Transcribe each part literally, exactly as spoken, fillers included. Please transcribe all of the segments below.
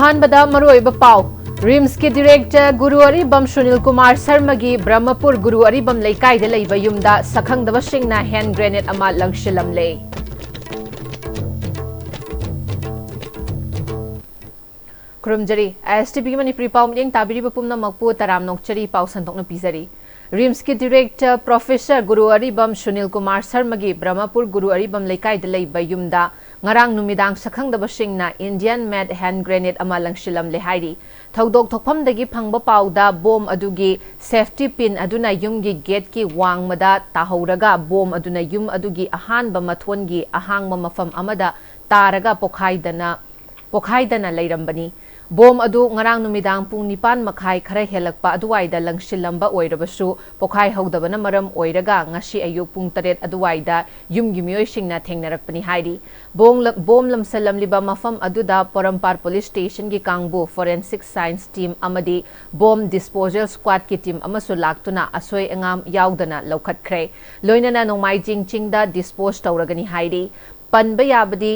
ꯑꯍꯥꯟꯕꯗ ꯃꯔꯨꯑꯣꯏꯕ ꯄꯥꯎ꯫ ꯔꯤꯝꯁꯀꯤ ꯗꯤꯔꯦꯛꯇꯔ ꯒꯨꯔꯨ ꯑꯔꯤꯕꯝ ꯁꯨꯅꯤꯜ ꯀꯨꯃꯥꯔ ꯁꯔꯃꯒꯤ ꯕ꯭ꯔꯍꯃꯄꯨꯔ ꯒꯨꯔꯨ ꯑꯔꯤꯕꯝ ꯂꯩꯀꯥꯏꯗ ꯂꯩꯕ ꯌꯨꯝꯗ ꯁꯛꯈꯪꯗꯕꯁꯤꯡꯅ ꯍꯦꯟ ꯒ꯭ꯔꯦꯅꯦꯗ ꯑꯃ ꯂꯪꯁꯤꯜꯂꯝꯂꯦ꯫ ꯈꯨꯔꯨꯝꯖꯔꯤ꯫ ꯑꯥꯏ ꯑꯦꯁ ꯇꯤ ꯚꯤ ꯃꯅꯤꯄꯨꯔꯤ ꯄꯥꯎ ꯃꯤꯠꯌꯦꯡ ꯇꯥꯕꯤꯔꯤꯕ ꯄꯨꯝꯅꯃꯛꯄꯨ ꯇꯔꯥꯝꯅ ꯑꯣꯛꯆꯔꯤ, ꯄꯥꯎ ꯁꯟꯗꯣꯛꯅ ꯄꯤꯖꯔꯤ꯫ ꯔꯤꯝꯁꯀꯤ ꯗꯤꯔꯦꯛꯇꯔ ꯄ꯭ꯔꯣꯐꯦꯁꯔ ꯒꯨꯔꯨ ꯑꯔꯤꯕꯝ ꯁꯨꯅꯤꯜ ꯀꯨꯃꯥꯔ ꯁꯔꯃꯒꯤ ꯕ꯭ꯔꯍꯃꯄꯨꯔ ꯒꯨꯔꯨ ꯑꯔꯤꯕꯝ ꯂꯩꯀꯥꯏꯗ ꯂꯩꯕ ꯌꯨꯝꯗ ꯉꯔꯥꯡ ꯅꯨꯃꯤꯗꯥꯡ ꯁꯛꯈꯪꯗꯕꯁꯤꯡꯅ Indian made hand grenade ꯑꯃ ꯂꯪꯁꯤꯜꯂꯝꯂꯦ ꯍꯥꯏꯔꯤ꯫ ꯊꯧꯗꯣꯛ ꯊꯣꯛꯐꯝꯗꯒꯤ ꯐꯪꯕ ꯄꯥꯎꯗ ꯕꯣꯝ ꯑꯗꯨꯒꯤ safety pin ꯑꯗꯨꯅ ꯌꯨꯝꯒꯤ ꯒꯦꯠꯀꯤ ꯋꯥꯡꯃꯗ ꯇꯥꯍꯧꯔꯒ ꯕꯣꯝ ꯑꯗꯨꯅ ꯌꯨꯝ ꯑꯗꯨꯒꯤ ꯑꯍꯥꯟꯕ ꯃꯊꯣꯟꯒꯤ ꯑꯍꯥꯡꯕ ꯃꯐꯝ ꯑꯃꯗ ꯇꯥꯔꯒ ꯄꯣꯈꯥꯏꯗꯅ, ꯄꯣꯈꯥꯏꯗꯅ ꯂꯩꯔꯝꯕꯅꯤ꯫ ꯕꯣꯝ ꯑꯗꯨ ꯉꯔꯥꯡ ꯅꯨꯃꯤꯗꯥꯡ ꯄꯨꯡ ꯅꯤꯄꯥꯟ ꯃꯈꯥꯏ ꯈꯔ ꯍꯦꯜꯂꯛꯄ ꯑꯗꯨꯋꯥꯏꯗ ꯂꯪꯁꯤꯜꯂꯝꯕ ꯑꯣꯏꯔꯕꯁꯨ, ꯄꯣꯈꯥꯏꯍꯧꯗꯕꯅ ꯃꯔꯝ ꯑꯣꯏꯔꯒ ꯉꯁꯤ ꯑꯌꯨꯛ ꯄꯨꯡ ꯇꯔꯦꯠ ꯑꯗꯨꯋꯥꯏꯗ ꯌꯨꯝꯒꯤ ꯃꯤꯑꯣꯏꯁꯤꯡꯅ ꯊꯦꯡꯅꯔꯛꯄꯅꯤ ꯍꯥꯏꯔꯤ꯫ ꯕꯣꯝ ꯂ-, ꯕꯣꯝ ꯂꯝꯁꯤꯜꯂꯝꯂꯤꯕ ꯃꯐꯝ ꯑꯗꯨꯗ ꯄꯣꯔꯣꯝꯄꯥꯠ ꯄꯨꯂꯤꯁ ꯁ꯭ꯇꯦꯁꯟꯒꯤ ꯀꯥꯡꯕꯨ, forensic science team ꯑꯃꯗꯤ ꯕꯣꯝ ꯗꯤꯁꯄꯣꯖꯦꯜ ꯁ꯭ꯀ꯭ꯋꯥꯗꯀꯤ ꯇꯤꯝ ꯑꯃꯁꯨ ꯂꯥꯛꯇꯨꯅ ꯑꯁꯣꯏ ꯑꯉꯥꯝ ꯌꯥꯎꯗꯅ ꯂꯧꯈꯠꯈ꯭ꯔꯦ꯫ ꯂꯣꯏꯅꯅ ꯅꯣꯡꯃꯥꯏꯖꯤꯡ ꯆꯤꯡꯗ ꯗꯤꯁꯄꯣꯖ ꯇꯧꯔꯒꯅꯤ ꯍꯥꯏꯔꯤ꯫ ꯄꯟꯕ ꯌꯥꯕꯗꯤ,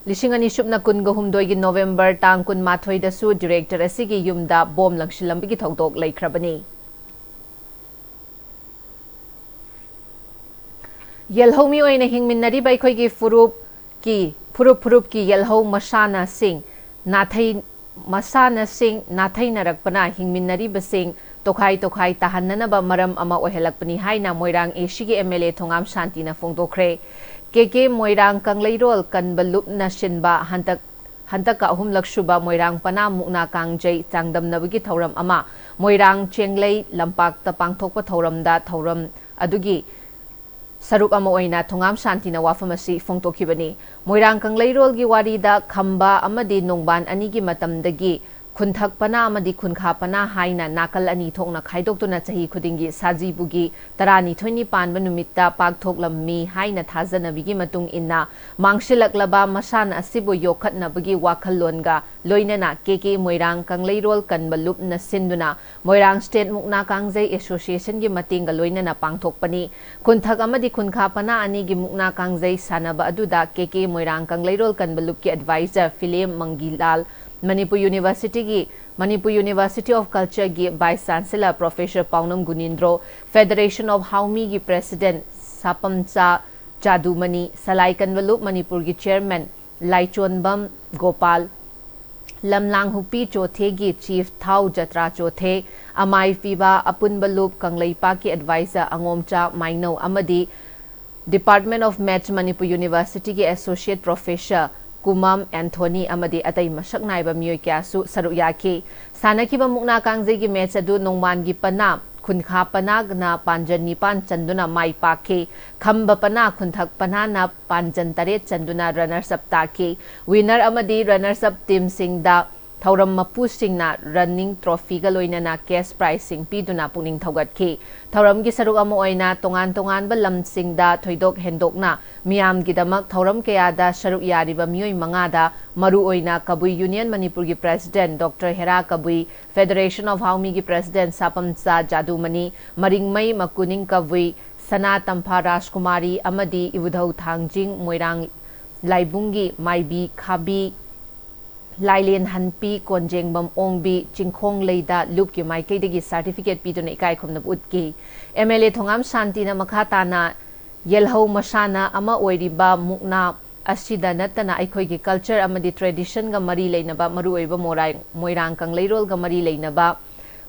ꯂꯤꯁꯤꯡ ꯑꯅꯤ ꯁꯨꯞꯅ ꯀꯨꯟꯒ ꯍꯨꯝꯗꯣꯏꯒꯤ ꯅꯣꯕꯦꯝꯕꯔ ꯇꯥꯡ ꯀꯨꯟꯃꯥꯊꯣꯏꯗꯁꯨ ꯗꯤꯔꯦꯛꯇꯔ ꯑꯁꯤꯒꯤ ꯌꯨꯝꯗ ꯕꯣꯝ ꯂꯪꯁꯤꯜꯂꯝꯕꯒꯤ ꯊꯧꯗꯣꯛ ꯂꯩꯈ꯭ꯔꯕꯅꯤ꯫ ꯌꯦꯜꯍꯧꯃꯤ ꯑꯣꯏꯅ ꯍꯤꯡꯃꯤꯟꯅꯔꯤꯕ ꯑꯩꯈꯣꯏꯒꯤ ꯐꯨꯔꯨꯞꯀꯤ, ꯐꯨꯔꯨꯞ ꯐꯨꯔꯨꯞꯀꯤ ꯌꯦꯜꯍꯧ ꯃꯁꯥꯟꯅꯁꯤꯡ, ꯅꯥꯊꯩ-, ꯃꯁꯥꯟꯅꯁꯤꯡ ꯅꯥꯊꯩꯅꯔꯛꯄꯅ ꯍꯤꯡꯃꯤꯟꯅꯔꯤꯕꯁꯤꯡ ꯇꯣꯈꯥꯏ ꯇꯣꯈꯥꯏ ꯇꯥꯍꯟꯅꯅꯕ ꯃꯔꯝ ꯑꯃ ꯑꯣꯏꯍꯜꯂꯛꯄꯅꯤ ꯍꯥꯏꯅ ꯃꯣꯏꯔꯥꯡ ꯑꯦꯁꯤꯒꯤ ꯑꯦꯝ ꯑꯦꯜ ꯑꯦ ꯊꯣꯉꯥꯝ ꯁꯥꯟꯇꯤꯅ ꯐꯣꯡꯗꯣꯛꯈ꯭ꯔꯦ꯫ ꯀꯦ ꯀꯦ ꯃꯣꯏꯔꯥꯡ ꯀꯪꯂꯩꯔꯣꯜ ꯀꯟꯕ ꯂꯨꯞꯅ ꯁꯤꯟꯕ ꯍꯟꯗꯛ, ꯍꯟꯗꯛꯀ ꯑꯍꯨꯝꯂꯛ ꯁꯨꯕ ꯃꯣꯏꯔꯥꯡ ꯄꯅꯥ ꯃꯨꯛꯅꯥ ꯀꯥꯡꯖꯩ ꯆꯥꯡꯗꯝꯅꯕꯒꯤ ꯊꯧꯔꯝ ꯑꯃ ꯃꯣꯏꯔꯥꯡ ꯆꯦꯡꯂꯩ ꯂꯝꯄꯥꯛꯇ ꯄꯥꯡꯊꯣꯛꯄ ꯊꯧꯔꯝꯗ ꯊꯧꯔꯝ ꯑꯗꯨꯒꯤ ꯁꯔꯨꯛ ꯑꯃ ꯑꯣꯏꯅ ꯊꯣꯉꯥꯝ ꯁꯥꯟꯇꯤꯅ ꯋꯥꯐꯝ ꯑꯁꯤ ꯐꯣꯡꯗꯣꯛꯈꯤꯕꯅꯤ꯫ ꯃꯣꯏꯔꯥꯡ ꯀꯪꯂꯩꯔꯣꯜꯒꯤ ꯋꯥꯔꯤꯗ ꯈꯝꯕ ꯑꯃꯗꯤ ꯅꯣꯡꯕꯥꯟ ꯑꯅꯤꯒꯤ ꯃꯇꯝꯗꯒꯤ ꯈꯨꯟꯊꯛ ꯄꯅꯥ ꯑꯃꯗꯤ ꯈꯨꯟꯈꯥ ꯄꯅꯥ ꯍꯥꯏꯅ ꯅꯥꯀꯜ ꯑꯅꯤ ꯊꯣꯛꯅ ꯈꯥꯏꯗꯣꯛꯇꯨꯅ ꯆꯍꯤ ꯈꯨꯗꯤꯡꯒꯤ ꯁꯖꯤꯕꯨꯒꯤ ꯇꯔꯥꯅꯤꯊꯣꯏꯅꯤ ꯄꯥꯟꯕ ꯅꯨꯃꯤꯠꯇ ꯄꯥꯛꯊꯣꯛꯂꯝꯃꯤ ꯍꯥꯏꯅ ꯊꯥꯖꯅꯕꯤꯒꯤ ꯃꯇꯨꯡ ꯏꯟꯅ, ꯃꯥꯡꯁꯤꯜꯂꯛꯂꯕ ꯃꯁꯥꯟꯅ ꯑꯁꯤꯕꯨ ꯌꯣꯛꯈꯠꯅꯕꯒꯤ ꯋꯥꯈꯜꯂꯣꯟꯒ ꯂꯣꯏꯅꯅ ꯀꯦ ꯀꯦ ꯃꯣꯏꯔꯥꯡ ꯀꯪꯂꯩꯔꯣꯜ ꯀꯟꯕ ꯂꯨꯞꯅ ꯁꯤꯟꯗꯨꯅ ꯃꯣꯏꯔꯥꯡ ꯁ꯭ꯇꯦꯠ ꯃꯨꯛꯅꯥ ꯀꯥꯡꯖꯩ ꯑꯦꯁꯣꯁꯤꯌꯦꯁꯟꯒꯤ ꯃꯇꯦꯡꯒ ꯂꯣꯏꯅꯅ ꯄꯥꯡꯊꯣꯛꯄꯅꯤ꯫ ꯈꯨꯟꯊꯛ ꯑꯃꯗꯤ ꯈꯨꯟꯈꯥ ꯄꯅꯥ ꯑꯅꯤꯒꯤ ꯃꯨꯛꯅꯥ ꯀꯥꯡꯖꯩ ꯁꯥꯟꯅꯕ ꯑꯗꯨꯗ ꯀꯦ ꯀꯦ ꯃꯣꯏꯔꯥꯡ ꯀꯪꯂꯩꯔꯣꯜ ꯀꯟꯕ ꯂꯨꯞꯀꯤ ꯑꯦꯗꯚꯥꯏꯖꯔ ꯐꯤꯂꯦꯝ ꯃꯪꯒꯤꯂꯥꯜ ꯃꯅꯤꯄꯨꯔ ꯌꯨꯅꯤꯚꯔꯁꯤꯇꯤꯒꯤ, ꯃꯅꯤꯄꯨꯔ ꯌꯨꯅꯤꯚꯔꯁꯤꯇꯤ ꯑꯣꯐ ꯀꯜꯆꯔꯒꯤ vice chancellor professor Paonam Gunindro, federation of ꯍꯥꯎꯃꯤꯒꯤ ꯄ꯭ꯔꯦꯁꯤꯗꯦꯟꯠ ꯁꯥꯄꯝꯆꯥ ꯖꯥꯗꯨꯃꯅꯤ, ꯁꯂꯥꯏ ꯀꯟꯕ ꯂꯨꯞ ꯃꯅꯤꯄꯨꯔꯒꯤ ꯆꯤꯌꯔꯃꯦꯟ ꯂꯥꯏꯆꯣꯟꯕꯝ ꯒꯣꯄꯥꯜ, ꯂꯝꯂꯥꯡ ꯍꯨꯄꯤ ꯆꯣꯊꯦꯒꯤ ꯆꯤꯐ ꯊꯥꯎ ꯖꯇ꯭ꯔꯥ ꯆꯣꯊꯦ, ꯑꯃꯥꯏ ꯄꯤꯕ ꯑꯄꯨꯟꯕ ꯂꯨꯞ ꯀꯪꯂꯩꯄꯥꯛꯀꯤ ꯑꯦꯗꯚꯥꯏꯖꯔ ꯑꯉꯣꯝꯆꯥ ꯃꯥꯏꯅꯧ ꯑꯃꯗꯤ Department of Maths, ꯃꯅꯤꯄꯨꯔ ꯌꯨꯅꯤꯚꯔꯁꯤꯇꯤꯒꯤ ꯑꯦꯁꯣꯁꯤꯌꯦꯠ ꯄ꯭ꯔꯣꯐꯦꯁꯔ ꯀꯨꯃꯥꯝ ꯑꯦꯟꯊꯣꯅꯤ ꯑꯃꯗꯤ ꯑꯇꯩ ꯃꯁꯛ ꯅꯥꯏꯕ ꯃꯤꯑꯣꯏ ꯀꯌꯥꯁꯨ ꯁꯔꯨꯛ ꯌꯥꯈꯤ꯫ ꯁꯥꯟꯅꯈꯤꯕ ꯃꯨꯛꯅꯥ ꯀꯥꯡꯖꯩꯒꯤ ꯃꯦꯆ ꯑꯗꯨ ꯅꯣꯡꯃꯥꯟꯒꯤ ꯄꯅꯥ, ꯈꯨꯟꯈꯥ ꯄꯅꯥꯅ ꯄꯥꯟꯖꯟ ꯅꯤꯄꯥꯟ ꯆꯟꯗꯨꯅ ꯃꯥꯏ ꯄꯥꯛꯈꯤ꯫ ꯈꯝꯕ ꯄꯅꯥ, ꯈꯨꯟꯊꯛ ꯄꯅꯥꯅ ꯄꯥꯟꯖꯟ ꯇꯔꯦꯠ ꯆꯟꯗꯨꯅ ꯔꯟꯅꯔꯁ ꯑꯞ ꯇꯥꯈꯤ꯫ ꯋꯤꯟꯅꯔ ꯑꯃꯗꯤ ꯔꯟꯅꯔꯁ ꯑꯞ ꯇꯤꯝꯁꯤꯡꯗ ꯊꯧꯔꯝ ꯃꯄꯨꯁꯤꯡꯅ ꯔꯟꯅꯤꯡ ꯇ꯭ꯔꯣꯐꯤꯒ ꯂꯣꯏꯅꯅ ꯀꯦꯁ ꯄ꯭ꯔꯥꯏꯖꯁꯤꯡ ꯄꯤꯗꯨꯅ ꯄꯨꯛꯅꯤꯡ ꯊꯧꯒꯠꯈꯤ꯫ ꯊꯧꯔꯝꯒꯤ ꯁꯔꯨꯛ ꯑꯃ ꯑꯣꯏꯅ ꯇꯣꯉꯥꯟ ꯇꯣꯉꯥꯟꯕ ꯂꯝꯁꯤꯡꯗ ꯊꯣꯏꯗꯣꯛ ꯍꯦꯟꯗꯣꯛꯅ ꯃꯤꯌꯥꯝꯒꯤꯗꯃꯛ ꯊꯧꯔꯝ ꯀꯌꯥꯗ ꯁꯔꯨꯛ ꯌꯥꯔꯤꯕ ꯃꯤꯑꯣꯏ ꯃꯉꯥꯗ ꯃꯔꯨꯑꯣꯏꯅ ꯀꯕꯨꯏ ꯌꯨꯅꯤꯌꯟ ꯃꯅꯤꯄꯨꯔꯒꯤ president doctor Hera Kabui, federation of ꯍꯥꯎꯃꯤꯒꯤ ꯄ꯭ꯔꯦꯁꯤꯗꯦꯟꯠ ꯁꯥꯄꯝꯆꯥ ꯖꯥꯗꯨꯃꯅꯤ, ꯃꯔꯤꯡꯃꯩ ꯃꯀꯨꯅꯤꯡ ꯀꯕꯨꯏ ꯁꯅꯥ ꯇꯝꯐꯥ ꯔꯥꯖꯀꯨꯃꯥꯔꯤ ꯑꯃꯗꯤ ꯏꯕꯨꯙꯧ ꯊꯥꯡꯖꯤꯡ ꯃꯣꯏꯔꯥꯡ ꯂꯥꯏꯕꯨꯡꯒꯤ ꯃꯥꯏꯕꯤ ꯈꯥꯕꯤ ꯂꯥꯏꯂꯦꯟ ꯍꯟꯄꯤ, ꯀꯣꯟꯖꯦꯡꯕꯝ ꯑꯣꯡꯕꯤ, ꯆꯤꯡꯈꯣꯡ ꯂꯩꯗ ꯂꯨꯞꯀꯤ ꯃꯥꯏꯀꯩꯗꯒꯤ ꯁꯥꯔꯇꯤꯐꯤꯀꯦꯠ ꯄꯤꯗꯨꯅ ꯏꯀꯥꯏ ꯈꯨꯝꯅꯕ ꯎꯠꯈꯤ꯫ ꯑꯦꯝ ꯑꯦꯜ ꯑꯦ ꯊꯣꯉꯥꯝ ꯁꯥꯟꯇꯤꯅ ꯃꯈꯥ ꯇꯥꯅ ꯌꯦꯜꯍꯧ ꯃꯁꯥꯟꯅ ꯑꯃ ꯑꯣꯏꯔꯤꯕ ꯃꯨꯛꯅꯥ ꯑꯁꯤꯗ ꯅꯠꯇꯅ ꯑꯩꯈꯣꯏꯒꯤ ꯀꯜꯆꯔ ꯑꯃꯗꯤ ꯇ꯭ꯔꯦꯗꯤꯁꯟꯒ ꯃꯔꯤ ꯂꯩꯅꯕ ꯃꯔꯨꯑꯣꯏꯕ ꯃꯣꯏꯔꯥꯡ, ꯃꯣꯏꯔꯥꯡ ꯀꯪꯂꯩꯔꯣꯜꯒ ꯃꯔꯤ ꯂꯩꯅꯕ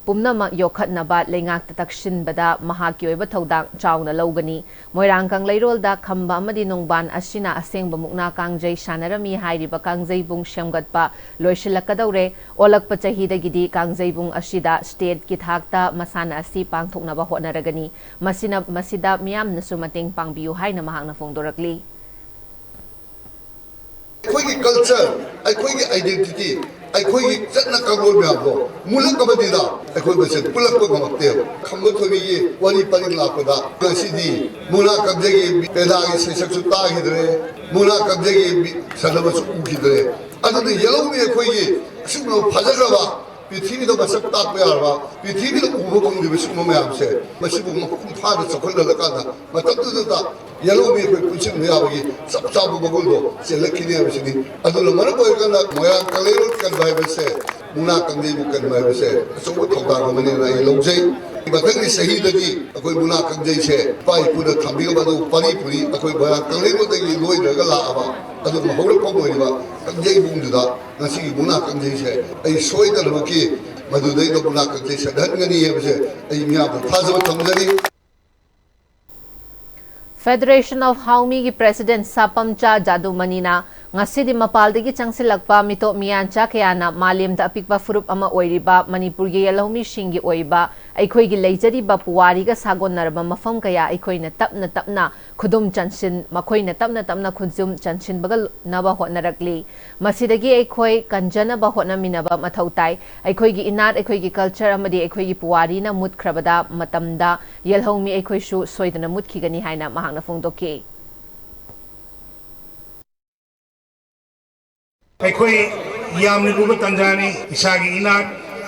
ꯄꯨꯝꯅꯃꯛ ꯌꯣꯛꯈꯠꯅꯕ ꯂꯩꯉꯥꯛꯇ ꯇꯛꯁꯤꯟꯕꯗ ꯃꯍꯥꯛꯀꯤ ꯑꯣꯏꯕ ꯊꯧꯗꯥꯡ ꯆꯥꯎꯅ ꯂꯧꯒꯅꯤ꯫ ꯃꯣꯏꯔꯥꯡ ꯀꯪꯂꯩꯔꯣꯜꯗ ꯈꯝꯕ ꯑꯃꯗꯤ ꯅꯣꯡꯕꯥꯟ ꯑꯁꯤꯅ ꯑꯁꯦꯡꯕ ꯃꯨꯛꯅꯥ ꯀꯥꯡꯖꯩ ꯁꯥꯟꯅꯔꯝꯃꯤ ꯍꯥꯏꯔꯤꯕ ꯀꯥꯡꯖꯩꯕꯨꯡ ꯁꯦꯝꯒꯠꯄ ꯂꯣꯏꯁꯤꯜꯂꯛꯀꯗꯧꯔꯦ꯫ ꯑꯣꯜꯂꯛꯄ ꯆꯍꯤꯗꯒꯤꯗꯤ ꯀꯥꯡꯖꯩꯕꯨꯡ ꯑꯁꯤꯗ ꯁ꯭ꯇꯦꯠꯀꯤ ꯊꯥꯛꯇ ꯃꯁꯥꯟꯅ ꯑꯁꯤ ꯄꯥꯡꯊꯣꯛꯅꯕ ꯍꯣꯠꯅꯔꯒꯅꯤ꯫ ꯃꯁꯤꯅ, ꯃꯁꯤꯗ ꯃꯤꯌꯥꯝꯅꯁꯨ ꯃꯇꯦꯡ ꯄꯥꯡꯕꯤꯌꯨ ꯍꯥꯏꯅ ꯃꯍꯥꯛꯅ ꯐꯣꯡꯗꯣꯔꯛꯂꯤ꯫ ꯑꯩꯈꯣꯏꯒꯤ ꯀꯜꯆꯔ, ꯑꯩꯈꯣꯏꯒꯤ ꯑꯥꯏꯗꯦꯟꯇꯤꯇꯤ, ꯑꯩꯈꯣꯏꯒꯤ ꯆꯠꯅ ꯀꯥꯡꯂꯣꯟ ꯃꯌꯥꯝꯗꯣ ꯃꯨꯜꯂꯛꯂꯕꯅꯤꯅ ꯑꯩꯈꯣꯏ ꯃꯁꯦꯟ ꯄꯨꯜꯂꯛꯄ ꯉꯝꯃꯛꯇꯦꯕ꯫ ꯈꯝꯕ ꯊꯣꯏꯕꯤꯒꯤ ꯋꯥꯔꯤ ꯄꯔꯤꯡ ꯂꯥꯛꯄꯗ ꯉꯁꯤꯗꯤ ꯃꯨꯛꯅꯥ ꯀꯥꯡꯖꯩꯒꯤ ꯄꯦꯅꯥꯒꯤ ꯁꯩꯁꯛꯁꯨ ꯇꯥꯈꯤꯗ꯭ꯔꯦ, ꯃꯨꯛꯅꯥ ꯀꯥꯡꯖꯩꯒꯤ ꯃꯤ ꯁꯥꯟꯅꯕꯁꯨ ꯎꯈꯤꯗ꯭ꯔꯦ꯫ ꯑꯗꯨꯅ ꯌꯦꯜꯍꯧꯃꯤ ꯑꯩꯈꯣꯏꯒꯤ ꯑꯁꯤꯒꯨꯝꯂꯕ ꯐꯖꯈ꯭ꯔꯕ ꯄ꯭ꯔꯤꯊꯤꯕꯤꯗ ꯃꯁꯛ ꯇꯥꯛꯄ ꯌꯥꯔꯕ, ꯄ꯭ꯔꯤꯊꯤꯕꯤꯗ ꯎꯕ ꯐꯪꯗ꯭ꯔꯤꯕ ꯁꯤꯒꯨꯝꯕ ꯃꯌꯥꯝꯁꯦ, ꯃꯁꯤꯕꯨ ꯃꯄꯨꯡ ꯐꯥꯅ ꯆꯥꯎꯈꯠꯍꯜꯂꯀꯥꯟꯗ ꯃꯇꯝꯗꯨꯗ ꯌꯦꯜꯍꯧꯃꯤ ꯑꯩꯈꯣꯏ ꯄꯨꯟꯁꯤꯟꯕ ꯌꯥꯕꯒꯤ ꯆꯞ ꯆꯥꯕ ꯃꯒꯨꯟꯗꯣ ꯆꯦꯜꯂꯛꯈꯤꯅꯤ ꯍꯥꯏꯕꯁꯤꯅꯤ꯫ ꯑꯗꯨꯅ ꯃꯔꯝ ꯑꯣꯏꯔꯀꯥꯟꯗ ꯃꯣꯏꯔꯥꯡ ꯀꯪꯂꯩꯔꯣꯜ ꯀꯟꯕ ꯍꯥꯏꯕꯁꯦ, ꯃꯨꯛꯅꯥ ꯀꯥꯡꯖꯩꯕꯨ ꯀꯟꯕ ꯍꯥꯏꯕꯁꯦ ꯑꯆꯧꯕ ꯊꯧꯗꯥꯡ ꯑꯃꯅꯦꯅ ꯑꯩ ꯂꯧꯖꯩ꯫ ꯃꯊꯪꯒꯤ ꯆꯍꯤꯗꯗꯤ ꯑꯩꯈꯣꯏ ꯃꯨꯛꯅꯥ ꯀꯥꯡꯖꯩꯁꯦ ꯏꯄꯥ ꯏꯄꯨꯅ ꯊꯝꯕꯤꯔꯝꯕ ꯑꯗꯨ ꯄꯔꯤ ꯄꯨꯔꯤ ꯑꯩꯈꯣꯏ ꯃꯣꯏꯔꯥꯡ ꯀꯪꯂꯩꯔꯣꯜꯗꯒꯤ ꯂꯣꯏꯅꯔꯒ ꯂꯥꯛꯑꯕ ꯑꯗꯨꯒꯨꯝꯕ ꯍꯧꯔꯛꯐꯝ ꯑꯣꯏꯔꯤꯕ ꯀꯥꯡꯖꯩꯕꯨꯡꯗꯨꯗ ꯉꯁꯤꯒꯤ ꯃꯨꯛꯅꯥ ꯀꯥꯡꯖꯩꯁꯦ ꯑꯩ ꯁꯣꯏꯗꯅꯃꯛꯀꯤ ꯃꯗꯨꯗꯩꯗ ꯃꯨꯛꯅꯥ ꯀꯥꯡꯖꯩ ꯁꯦꯠꯍꯟꯒꯅꯤ ꯍꯥꯏꯕꯁꯦ ꯑꯩ ꯃꯤꯌꯥꯝꯗ ꯊꯥꯖꯕ ꯊꯝꯖꯔꯤ꯫ Federation of Haomiꯒꯤ president ꯁꯥꯄꯝꯆꯥ ꯖꯥꯗꯨꯃꯅꯤꯅ ꯉꯁꯤꯗꯤ ꯃꯄꯥꯜꯗꯒꯤ ꯆꯪꯁꯤꯜꯂꯛꯄ ꯃꯤꯇꯣꯞ ꯃꯤꯌꯥꯟꯆꯥ ꯀꯌꯥꯅ ꯃꯥꯂꯦꯝꯗ ꯑꯄꯤꯛꯄ ꯐꯨꯔꯨꯞ ꯑꯃ ꯑꯣꯏꯔꯤꯕ ꯃꯅꯤꯄꯨꯔꯒꯤ ꯌꯦꯜꯍꯧꯃꯤꯁꯤꯡꯒꯤ ꯑꯣꯏꯕ ꯑꯩꯈꯣꯏꯒꯤ ꯂꯩꯖꯔꯤꯕ ꯄꯨꯋꯥꯔꯤꯒ ꯁꯥꯒꯣꯟꯅꯔꯕ ꯃꯐꯝ ꯀꯌꯥ ꯑꯩꯈꯣꯏꯅ ꯇꯞꯅ ꯇꯞꯅ ꯈꯨꯗꯨꯝ ꯆꯟꯁꯤꯟ ꯃꯈꯣꯏꯅ ꯇꯞꯅ ꯇꯞꯅ ꯈꯨꯗꯨꯝ ꯆꯟꯁꯤꯟꯕꯒ ꯅꯕ ꯍꯣꯠꯅꯔꯛꯂꯤ꯫ ꯃꯁꯤꯗꯒꯤ ꯑꯩꯈꯣꯏ ꯀꯟꯖꯅꯕ ꯍꯣꯠꯅꯃꯤꯟꯅꯕ ꯃꯊꯧ ꯇꯥꯏ꯫ ꯑꯩꯈꯣꯏꯒꯤ ꯏꯅꯥꯠ, ꯑꯩꯈꯣꯏꯒꯤ culture ꯑꯃꯗꯤ ꯑꯩꯈꯣꯏꯒꯤ ꯄꯨꯋꯥꯔꯤꯅ ꯃꯨꯠꯈ꯭ꯔꯕꯗ ꯃꯇꯝꯗ ꯌꯦꯜꯍꯧꯃꯤ ꯑꯩꯈꯣꯏꯁꯨ ꯁꯣꯏꯗꯅ ꯃꯨꯠꯈꯤꯒꯅꯤ ꯍꯥꯏꯅ ꯃꯍꯥꯛꯅ ꯐꯣꯡꯗꯣꯛꯈꯤ꯫ ꯑꯩꯈꯣꯏ ꯌꯥꯝꯅ ꯂꯨꯕ ꯇꯥꯟꯖꯥꯅꯤ꯫ ꯏꯁꯥꯒꯤ ꯏꯅꯥꯠ,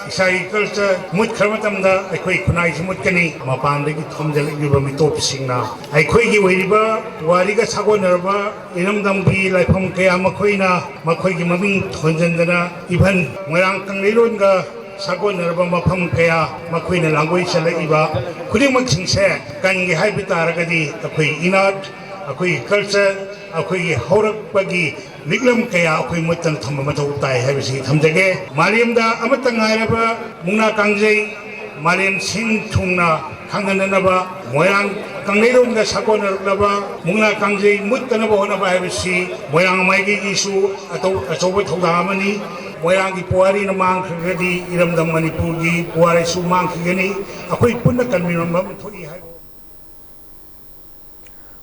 ꯏꯁꯥꯒꯤ culture ꯃꯨꯠꯈ꯭ꯔ ꯃꯇꯝꯗ ꯑꯩꯈꯣꯏ ꯈꯨꯟꯅꯥꯏꯁꯤ ꯃꯨꯠꯀꯅꯤ꯫ ꯃꯄꯥꯟꯗꯒꯤ ꯊꯣꯝꯖꯤꯜꯂꯛꯂꯤꯕ ꯃꯤꯇꯣꯞꯁꯤꯡꯅ ꯑꯩꯈꯣꯏꯒꯤ ꯑꯣꯏꯔꯤꯕ ꯄꯨꯋꯥꯔꯤꯒ ꯁꯥꯒꯣꯟꯅꯔꯕ ꯏꯔꯝꯗꯝꯒꯤ ꯂꯥꯏꯐꯝ ꯀꯌꯥ ꯃꯈꯣꯏꯅ ꯃꯈꯣꯏꯒꯤ ꯃꯃꯤꯡ ꯊꯣꯟꯖꯤꯟꯗꯅ even ꯃꯣꯏꯔꯥꯡ ꯀꯪꯂꯩꯔꯣꯟꯒ ꯁꯥꯒꯣꯟꯅꯔꯕ ꯃꯐꯝ ꯀꯌꯥ ꯃꯈꯣꯏꯅ ꯂꯥꯡꯒꯣꯏ ꯆꯠꯂꯛꯏꯕ ꯈꯨꯗꯤꯡꯃꯛꯁꯤꯡꯁꯦ ꯀꯟꯒꯦ ꯍꯥꯏꯕ ꯇꯥꯔꯒꯗꯤ ꯑꯩꯈꯣꯏ ꯏꯅꯥꯠ, ꯑꯩꯈꯣꯏꯒꯤ culture, ꯑꯩꯈꯣꯏꯒꯤ ꯍꯧꯔꯛꯄꯒꯤ ꯂꯤꯛꯂꯝ ꯀꯌꯥ ꯑꯩꯈꯣꯏ ꯃꯨꯠꯇꯅ ꯊꯝꯕ ꯃꯊꯧ ꯇꯥꯏ ꯍꯥꯏꯕꯁꯤ ꯊꯝꯖꯒꯦ꯫ ꯃꯥꯂꯦꯝꯗ ꯑꯃꯠꯇ ꯉꯥꯏꯔꯕ ꯃꯨꯛꯅꯥ ꯀꯥꯡꯖꯩ ꯃꯥꯂꯦꯝ ꯁꯤꯟ ꯊꯨꯡꯅ ꯈꯪꯅꯅꯕ ꯃꯣꯏꯔꯥꯡ ꯀꯪꯂꯩꯔꯣꯟꯒ ꯁꯥꯒꯣꯟꯅꯔꯛꯂꯕ ꯃꯨꯛꯅꯥ ꯀꯥꯡꯖꯩ ꯃꯨꯠꯇꯅꯕ ꯍꯣꯠꯅꯕ ꯍꯥꯏꯕꯁꯤ ꯃꯣꯏꯔꯥꯡ ꯃꯥꯏꯀꯩꯒꯤꯁꯨ ꯑꯇꯧ-, ꯑꯆꯧꯕ ꯊꯧꯗꯥꯡ ꯑꯃꯅꯤ꯫ ꯃꯣꯏꯔꯥꯡꯒꯤ ꯄꯨꯋꯥꯔꯤꯅ ꯃꯥꯡꯈ꯭ꯔꯒꯗꯤ ꯏꯔꯝꯗꯝ ꯃꯅꯤꯄꯨꯔꯒꯤ ꯄꯨꯋꯥꯔꯤꯁꯨ ꯃꯥꯡꯈꯤꯒꯅꯤ꯫ ꯑꯩꯈꯣꯏ ꯄꯨꯟꯅ ꯀꯟꯃꯤꯟꯅꯕ ꯑꯃ ꯊꯣꯛꯏ ꯍꯥꯏꯕ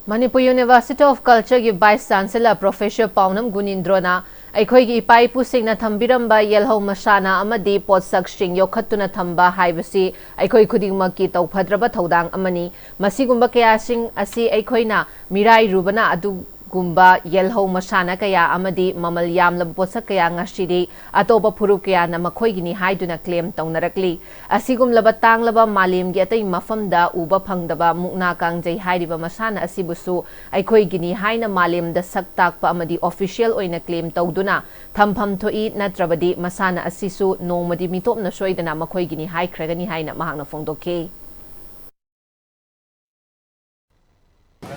Manipur University of Culture ꯒꯤ Vice Chancellor Professor ꯄꯥꯎꯅꯝ ꯒꯨꯅꯤꯟꯗ꯭ꯔꯣꯅ ꯑꯩꯈꯣꯏꯒꯤ ꯏꯄꯥ ꯏꯄꯨꯁꯤꯡꯅ ꯊꯝꯕꯤꯔꯝꯕ ꯌꯦꯜꯍꯧ ꯃꯁꯥꯟꯅ ꯑꯃꯗꯤ ꯄꯣꯠꯁꯛꯁꯤꯡ ꯌꯣꯛꯈꯠꯇꯨꯅ ꯊꯝꯕ ꯍꯥꯏꯕꯁꯤ ꯑꯩꯈꯣꯏ ꯈꯨꯗꯤꯡꯃꯛꯀꯤ ꯇꯧꯐꯗ꯭ꯔꯕ ꯊꯧꯗꯥꯡ ꯑꯃꯅꯤ꯫ ꯃꯁꯤꯒꯨꯝꯕ ꯀꯌꯥꯁꯤꯡ ꯑꯁꯤ ꯑꯩꯈꯣꯏꯅ ꯃꯤꯔꯥꯏꯔꯨꯕꯅ ꯑꯗꯨ ꯒꯨꯝꯕ ꯌꯦꯜꯍꯧ ꯃꯁꯥꯟꯅ ꯀꯌꯥ ꯑꯃꯗꯤ ꯃꯃꯜ ꯌꯥꯝꯂꯕ ꯄꯣꯠꯁꯛ ꯀꯌꯥ ꯉꯁꯤꯗꯤ ꯑꯇꯣꯞꯄ ꯐꯨꯔꯨꯞ ꯀꯌꯥꯅ ꯃꯈꯣꯏꯒꯤꯅꯤ ꯍꯥꯏꯗꯨꯅ ꯀ꯭ꯂꯦꯝ ꯇꯧꯅꯔꯛꯂꯤ꯫ ꯑꯁꯤꯒꯨꯝꯂꯕ ꯇꯥꯡꯂꯕ ꯃꯥꯂꯦꯝꯒꯤ ꯑꯇꯩ ꯃꯐꯝꯗ ꯎꯕ ꯐꯪꯗꯕ ꯃꯨꯛꯅꯥ ꯀꯥꯡꯖꯩ ꯍꯥꯏꯔꯤꯕ ꯃꯁꯥꯟꯅ ꯑꯁꯤꯕꯨꯁꯨ ꯑꯩꯈꯣꯏꯒꯤꯅꯤ ꯍꯥꯏꯅ ꯃꯥꯂꯦꯝꯗ ꯁꯛ ꯇꯥꯛꯄ ꯑꯃꯗꯤ ꯑꯣꯐꯤꯁꯤꯌꯦꯜ ꯑꯣꯏꯅ ꯀ꯭ꯂꯦꯝ ꯇꯧꯗꯨꯅ ꯊꯝꯐꯝ ꯊꯣꯛꯏ, ꯅꯠꯇ꯭ꯔꯕꯗꯤ ꯃꯁꯥꯟꯅ ꯑꯁꯤꯁꯨ ꯅꯣꯡꯃꯗꯤ ꯃꯤꯇꯣꯞꯅ ꯁꯣꯏꯗꯅ ꯃꯈꯣꯏꯒꯤꯅꯤ ꯍꯥꯏꯈ꯭ꯔꯒꯅꯤ ꯍꯥꯏꯅ ꯃꯍꯥꯛꯅ ꯐꯣꯡꯗꯣꯛꯈꯤ꯫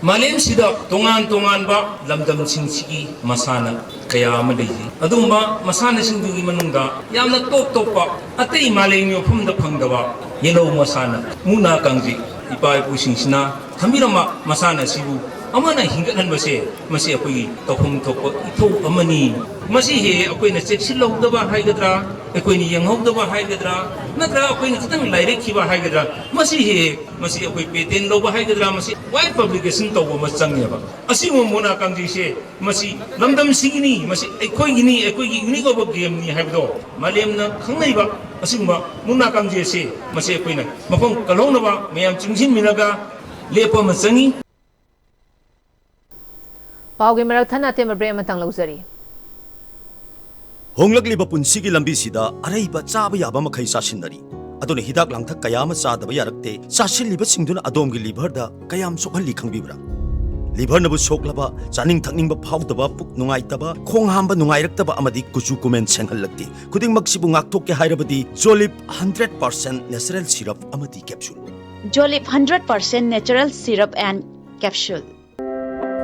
ꯃꯥꯂꯦꯝꯁꯤꯗ ꯇꯣꯉꯥꯟ ꯇꯣꯉꯥꯟꯕ ꯂꯝꯗꯝꯁꯤꯡꯁꯤꯒꯤ ꯃꯁꯥꯟꯅ ꯀꯌꯥ ꯑꯃ ꯂꯩꯔꯤ꯫ ꯑꯗꯨꯒꯨꯝꯕ ꯃꯁꯥꯟꯅꯁꯤꯡꯗꯨꯒꯤ ꯃꯅꯨꯡꯗ ꯌꯥꯝꯅ ꯇꯣꯞ ꯇꯣꯞꯄ, ꯑꯇꯩ ꯃꯥꯂꯦꯝꯒꯤ ꯃꯐꯝꯗ ꯐꯪꯗꯕ ꯌꯦꯜꯍꯧ ꯃꯁꯥꯟꯅ ꯃꯨꯛꯅꯥ ꯀꯥꯡꯖꯩ ꯏꯄꯥ ꯏꯄꯨꯁꯤꯡꯁꯤꯅ ꯊꯝꯕꯤꯔꯝꯕ ꯃꯁꯥꯟꯅ ꯑꯁꯤꯕꯨ ꯑꯃꯅ ꯍꯤꯡꯒꯠꯍꯟꯕꯁꯦ, ꯃꯁꯤ ꯑꯩꯈꯣꯏꯒꯤ ꯇꯧꯐꯝ ꯊꯣꯛꯄ ꯏꯊꯧ ꯑꯃꯅꯤ꯫ ꯃꯁꯤ ꯍꯦꯛ ꯍꯦꯛ ꯑꯩꯈꯣꯏꯅ ꯆꯦꯛꯁꯤꯜꯍꯧꯗꯕ ꯍꯥꯏꯒꯗ꯭ꯔꯥ, ꯑꯩꯈꯣꯏꯅ ꯌꯦꯡꯍꯧꯗꯕ ꯍꯥꯏꯒꯗ꯭ꯔꯥ, ꯅꯠꯇ꯭ꯔꯒ ꯑꯩꯈꯣꯏꯅ ꯈꯤꯇꯪ ꯂꯥꯏꯔꯛꯈꯤꯕ ꯍꯥꯏꯒꯗ꯭ꯔꯥ, ꯃꯁꯤ ꯍꯦꯛ ꯍꯦꯛ ꯃꯁꯤ ꯑꯩꯈꯣꯏ ꯄꯦꯇꯦꯟ ꯂꯧꯕ ꯍꯥꯏꯒꯗ꯭ꯔꯥ, ꯃꯁꯤ ꯋꯥꯏꯗ ꯄꯕ꯭ꯂꯤꯀꯦꯁꯟ ꯇꯧꯕ ꯑꯃ ꯆꯪꯉꯦꯕ꯫ ꯑꯁꯤꯒꯨꯝꯕ ꯃꯨꯛꯅꯥ ꯀꯥꯡꯖꯩꯁꯦ, ꯃꯁꯤ ꯂꯝꯗꯝꯁꯤꯒꯤꯅꯤ, ꯃꯁꯤ ꯑꯩꯈꯣꯏꯒꯤꯅꯤ, ꯑꯩꯈꯣꯏꯒꯤ ꯌꯨꯅꯤꯛ ꯑꯣꯏꯕ ꯒꯦꯝꯅꯤ ꯍꯥꯏꯕꯗꯣ ꯃꯥꯂꯦꯝꯅ ꯈꯪꯅꯩꯕ꯫ ꯑꯁꯤꯒꯨꯝꯕ ꯃꯨꯛꯅꯥ ꯀꯥꯡꯖꯩ ꯑꯁꯤ, ꯃꯁꯤ ꯑꯩꯈꯣꯏꯅ ꯃꯐꯝ ꯀꯜꯍꯧꯅꯕ ꯃꯌꯥꯝ ꯆꯨꯡꯁꯤꯟꯃꯤꯟꯅꯒ ꯂꯦꯞꯄ ꯑꯃ ꯆꯪꯉꯤ꯫ ꯄꯥꯎꯒꯤ ꯃꯔꯛ ꯊꯠꯅ ꯑꯇꯦꯟꯕ ꯕ꯭ꯔꯦꯛ ꯑꯃꯇꯪ ꯂꯧꯖꯔꯤ꯫ ꯍꯣꯡꯂꯛꯂꯤꯕ ꯄꯨꯟꯁꯤꯒꯤ ꯂꯝꯕꯤꯁꯤꯗ ꯑꯔꯩꯕ ꯆꯥꯕ ꯌꯥꯕ ꯃꯈꯩ ꯆꯥꯁꯤꯟꯅꯔꯤ꯫ ꯑꯗꯨꯅ ꯍꯤꯗꯥꯛ ꯂꯥꯡꯊꯛ ꯀꯌꯥ ꯑꯃ ꯆꯥꯗꯕ ꯌꯥꯔꯛꯇꯦ꯫ ꯆꯥꯁꯤꯜꯂꯤꯕꯁꯤꯡꯗꯨꯅ ꯑꯗꯣꯝꯒꯤ ꯂꯤꯚꯔꯗ ꯀꯌꯥꯝ ꯁꯣꯛꯍꯜꯂꯤ ꯈꯪꯕꯤꯕ꯭ꯔꯥ? ꯂꯤꯚꯔꯅꯕꯨ ꯁꯣꯛꯂꯕ, ꯆꯥꯅꯤꯡ ꯊꯛꯅꯤꯡꯕ ꯐꯥꯎꯗꯕ, ꯄꯨꯛ ꯅꯨꯡꯉꯥꯏꯇꯕ, ꯈꯣꯡ ꯍꯥꯝꯕ ꯅꯨꯡꯉꯥꯏꯔꯛꯇꯕ ꯑꯃꯗꯤ ꯀꯨꯆꯨ ꯀꯨꯃꯦꯟ ꯁꯦꯡꯍꯜꯂꯛꯇꯦ꯫ ꯈꯨꯗꯤꯡꯃꯛꯁꯤꯕꯨ ꯉꯥꯛꯊꯣꯛꯀꯦ ꯍꯥꯏꯔꯕꯗꯤ ꯖꯣꯂꯤꯞ ꯍꯟꯗ꯭ꯔꯦꯠ ꯄꯥꯔꯁꯦꯟ ꯅꯦꯆꯔꯦꯜ ꯁꯤꯔꯞ ꯑꯃꯗꯤ capsule. Jolip hundred percent natural syrup and capsule.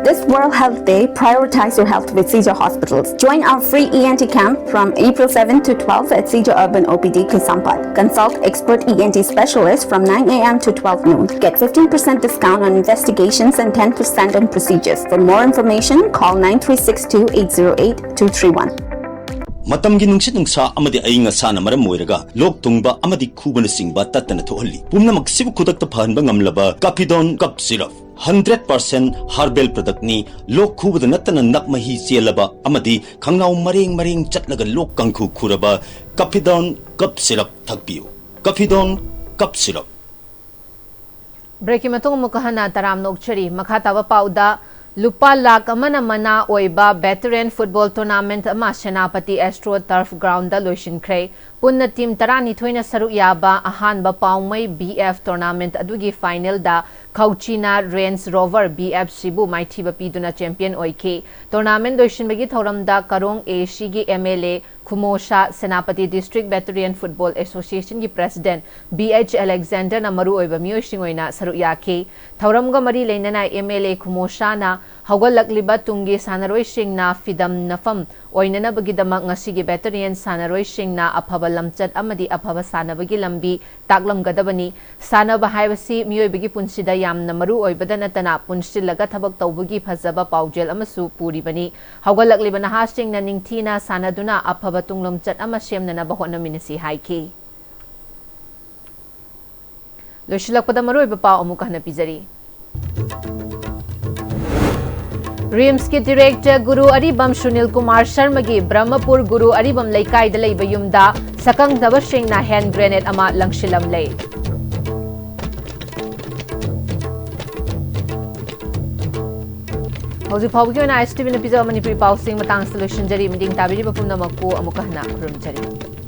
This World Health Day, prioritize your health with Seizure Hospitals. Join our free E N T camp from April seven to twelve at Seizure Urban O P D Kaisampad. Consult expert E N T specialists from nine a m to twelve noon. Get fifteen percent discount on investigations and ten percent on procedures. For more information, call nine three six two, eight zero eight, two three one. ꯃꯇꯝꯒꯤ ꯅꯨꯡꯁꯤꯠ ꯅꯨꯡꯁꯥ ꯑꯃꯗꯤ ꯑꯏꯪ ꯑꯁꯥꯅ ꯃꯔꯝ ꯑꯣꯏꯔꯒ ꯂꯣꯛ ꯊꯨꯡꯕ ꯑꯃꯗꯤ ꯈꯨꯕꯅꯆꯤꯡꯕ ꯇꯠꯇꯅ ꯊꯣꯛꯍꯜꯂꯤ꯫ ꯄꯨꯝꯅꯃꯛꯁꯤꯕꯨ ꯈꯨꯗꯛꯇ ꯐꯍꯟꯕ ꯉꯝꯂꯕ ꯀꯥꯐꯤꯗꯣꯟ ꯀꯞ ꯁꯤꯔꯞ꯫ ꯍꯟꯗ꯭ꯔꯦꯠ ꯄꯥꯔꯁꯦꯟ ꯍꯥꯔꯕꯦꯜ ꯄ꯭ꯔꯗꯛꯅꯤ꯫ ꯂꯣꯛ ꯈꯨꯕꯗ ꯅꯠꯇꯅ ꯅꯞ ꯃꯍꯤ ꯆꯦꯜꯂꯕ ꯑꯃꯗꯤ ꯈꯪꯅꯥꯎ ꯃꯔꯦꯡ ꯃꯔꯦꯡ ꯆꯠꯂꯒ ꯂꯣꯛ ꯀꯥꯡꯈꯨ ꯈꯨꯔꯕ ꯀꯥꯐꯤꯗꯣꯟ ꯀꯞ ꯁꯤꯔꯞ ꯊꯛꯄꯤꯌꯨ꯫ ꯀꯥꯐꯤꯗꯣꯟ ꯀꯞ ꯁꯤꯔꯞ꯫ ꯕ꯭ꯔꯦꯛꯀꯤ ꯃꯇꯨꯡ ꯑꯃꯨꯛꯀ ꯍꯟꯅ ꯇꯔꯥꯝꯅ ꯑꯣꯛꯆꯔꯤ꯫ ꯃꯈꯥ ꯇꯥꯕ ꯄꯥꯎꯗ ꯂꯨꯄꯥ ꯂꯥꯈ ꯑꯃꯅ ꯃꯅꯥ ꯑꯣꯏꯕ veteran football tournament ꯑꯃ ꯁꯦꯅꯥꯄꯇꯤ Astro Turf Ground ꯗ ꯂꯣꯏꯁꯤꯟꯈ꯭ꯔꯦ꯫ ꯄꯨꯟꯅ team ꯇꯔꯥꯅꯤꯊꯣꯏꯅ ꯁꯔꯨꯛ ꯌꯥꯕ ꯑꯍꯥꯟꯕ ꯄꯥꯎꯃꯩ B F tournament ꯑꯗꯨꯒꯤ final ꯗ ꯈꯧꯆꯤꯅ Range Rover B F C ꯕꯨ ꯃꯥꯏꯊꯤꯕ ꯄꯤꯗꯨꯅ champion ꯑꯣꯏꯈꯤ꯫ Tournament ꯂꯣꯏꯁꯤꯟꯕꯒꯤ ꯊꯧꯔꯝꯗ ꯀꯔꯣꯡ A C ꯒꯤ M L A ꯈꯨꯃꯣꯁꯥ, Senapati District Veteran Football Association ꯒꯤ President B H Alexander ꯅ ꯃꯔꯨꯑꯣꯏꯕ ꯃꯤꯑꯣꯏꯁꯤꯡ ꯑꯣꯏꯅ ꯁꯔꯨꯛ ꯌꯥꯈꯤ꯫ ꯊꯧꯔꯝꯒ ꯃꯔꯤ ꯂꯩꯅꯅ M L A ꯈꯨꯃꯣꯁꯥꯅ ꯍꯧꯒꯠꯂꯛꯂꯤꯕ ꯇꯨꯡꯒꯤ ꯁꯥꯟꯅꯔꯣꯏꯁꯤꯡꯅ ꯐꯤꯗꯝꯅꯐꯝ ꯑꯣꯏꯅꯅꯕꯒꯤꯗꯃꯛ ꯉꯁꯤꯒꯤ veteran ꯁꯥꯟꯅꯔꯣꯏꯁꯤꯡꯅ ꯑꯐꯕ ꯂꯝꯆꯠ ꯑꯃꯗꯤ ꯑꯐꯕ ꯁꯥꯟꯅꯕꯒꯤ ꯂꯝꯕꯤ ꯇꯥꯛꯂꯝꯒꯗꯕꯅꯤ꯫ ꯁꯥꯟꯅꯕ ꯍꯥꯏꯕꯁꯤ ꯃꯤꯑꯣꯏꯕꯒꯤ ꯄꯨꯟꯁꯤꯗ ꯌꯥꯝꯅ ꯃꯔꯨ ꯑꯣꯏꯕꯗ ꯅꯠꯇꯅ ꯄꯨꯟꯁꯤꯜꯂꯒ ꯊꯕꯛ ꯇꯧꯕꯒꯤ ꯐꯖꯕ ꯄꯥꯎꯖꯦꯜ ꯑꯃꯁꯨ ꯄꯨꯔꯤꯕꯅꯤ꯫ ꯍꯧꯒꯠꯂꯛꯂꯤꯕ ꯅꯍꯥꯁꯤꯡꯅ ꯅꯤꯡꯊꯤꯅ ꯁꯥꯟꯅꯗꯨꯅ ꯑꯐꯕ ꯇꯨꯡꯂꯝꯆꯠ ꯑꯃ ꯁꯦꯝꯅꯅꯕ ꯍꯣꯠꯅꯃꯤꯟꯅꯁꯤ ꯍꯥꯏꯈꯤ꯫ ꯂꯣꯏꯁꯤꯜꯂꯛꯄꯗ ꯃꯔꯨꯑꯣꯏꯕ ꯄꯥꯎ ꯑꯃꯨꯛ ꯍꯟꯅ ꯄꯤꯖꯔꯤ꯫ RIMS ꯀꯤ director ꯒꯨꯔꯨ ꯑꯔꯤꯕꯝ ꯁꯨꯅꯤꯜ ꯀꯨꯃꯥꯔ ꯁꯔꯃꯒꯤ ꯕ꯭ꯔꯍꯃꯄꯨꯔ ꯒꯨꯔꯨ ꯑꯔꯤꯕꯝ ꯂꯩꯀꯥꯏꯗ ꯂꯩꯕ ꯌꯨꯝꯗ ꯁꯛꯈꯪꯗꯕꯁꯤꯡꯅ hand grenade ꯑꯃ ꯂꯪꯁꯤꯜꯂꯝꯂꯦ꯫ ꯍꯧꯖꯤꯛ ꯐꯥꯎꯕꯒꯤ ꯑꯣꯏꯅ ISTV ꯅ ꯄꯤꯖꯕ ꯃꯅꯤꯄꯨꯔꯤ ꯄꯥꯎꯁꯤꯡ ꯃꯇꯥꯡꯁꯤꯗ ꯂꯣꯏꯁꯤꯟꯖꯔꯤ꯫ ꯃꯤꯠꯌꯦꯡ ꯇꯥꯕꯤꯔꯤꯕ ꯄꯨꯝꯅꯃꯛꯄꯨ ꯑꯃꯨꯛꯀ ꯍꯟꯅ ꯈꯨꯔꯨꯝꯖꯔꯤ꯫